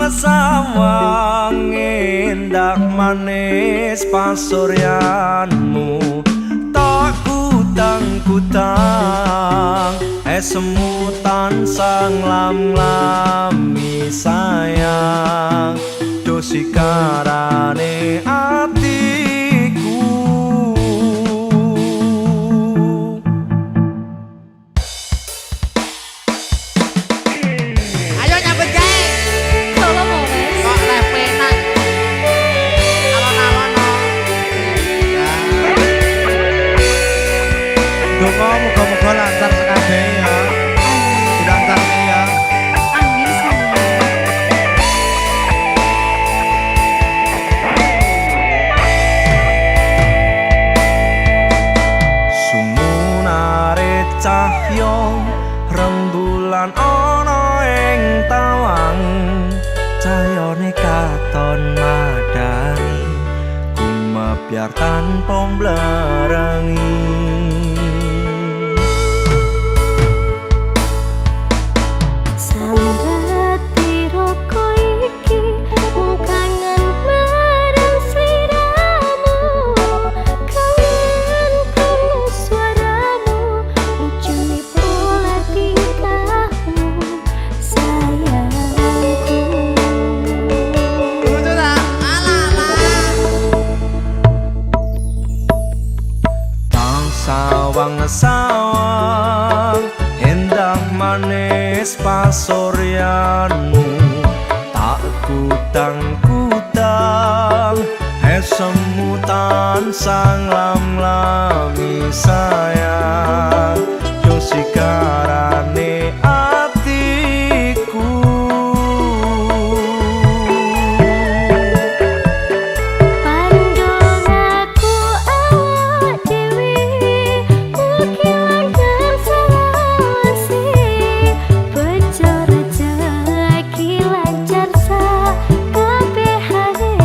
Sawang-sawang endah manis pasuryanmu, tak kutang-kutang esemu tansah nglam-nglami sayang, dosikarane atiku. Ayo nyambut gawe. Tolong mau, Mas. Kok leh penak. Alon-alon no. Ya. Donga muga-muga lancar sekabehe ya. Dilancarke ya. Amin, sayang. Sumunare cahya rembulan ana ing tawang, cahyane katon madani kumabyar tanpa mblerengi. Sambat tiroko iki mung kangen marang sliramu, kangen krungu suaramu, lucune pola tingkahmu, sayangku. Lucu ta? Alah alah. Tang sawang-sawang endah manis pasuryanmu, tak kutang-kutang esemu tansah nglam-nglami sayang, dosikarane atiku. Pandongaku awak dhewe mugi langgeng selawase, bejo rejeki lancar sakabehane.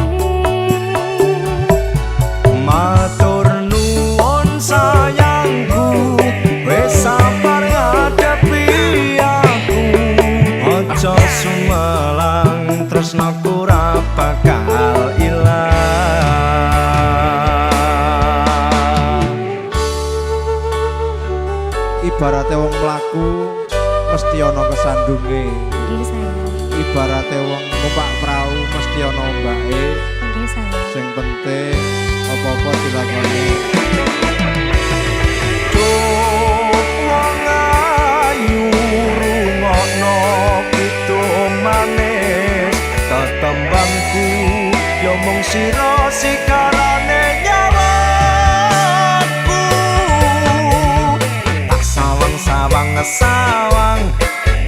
Matur nuwun sayangku, wis sabar ngadepi aku. Aja sumelang tresnaku ra bakal ilang. Ibarate wong mlaku mesti ana kesandunge. Nggih, sayang. Ibarate wong numpak prau mesti ana ombake. Nggih, sayang. Sing penting apa-apa dilakoni. Duh wong ayu rungokno kidung manis tetembangku, ya mung sira sikarane nyawaku. Tak sawang-sawang sawang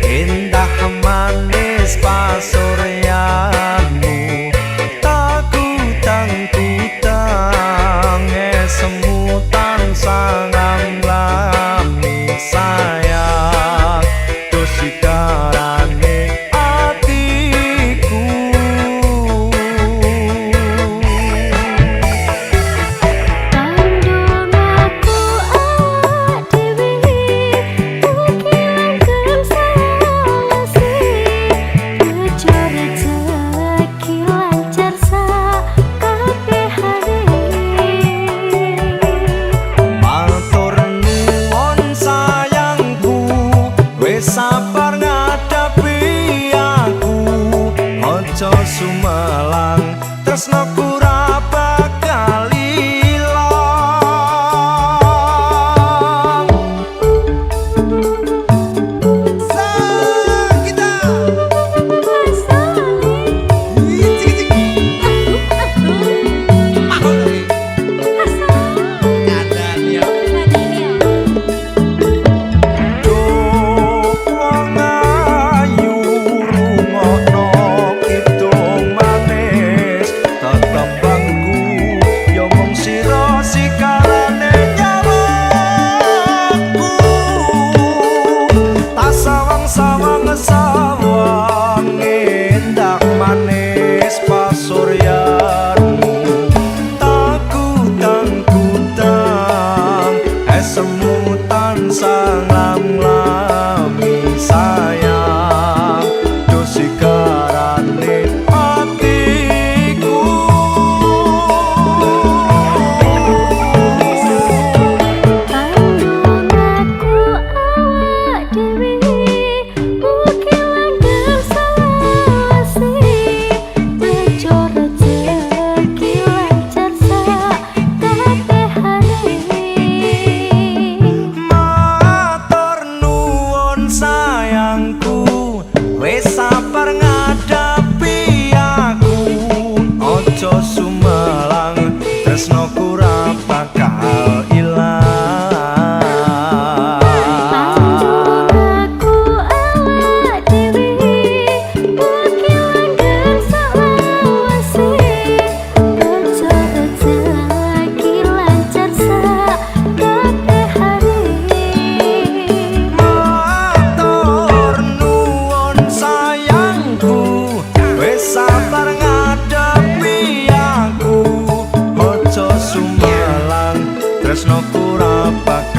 endah manis pasuryanmu, tak kutang-kutang esemu tansah nglami sayang, dosikarane atiku. Pandongaku awak dhewe mugi langgeng selawase, bejo rejeki lancar sakabehane. Matur nuwun sayangku, wis sabar ngadepi aku. Aja sumelang tresnaku ra bakal ilang. Kita. Kandhane ya. Duh wong ayu rungokno kidung manis. Bapak.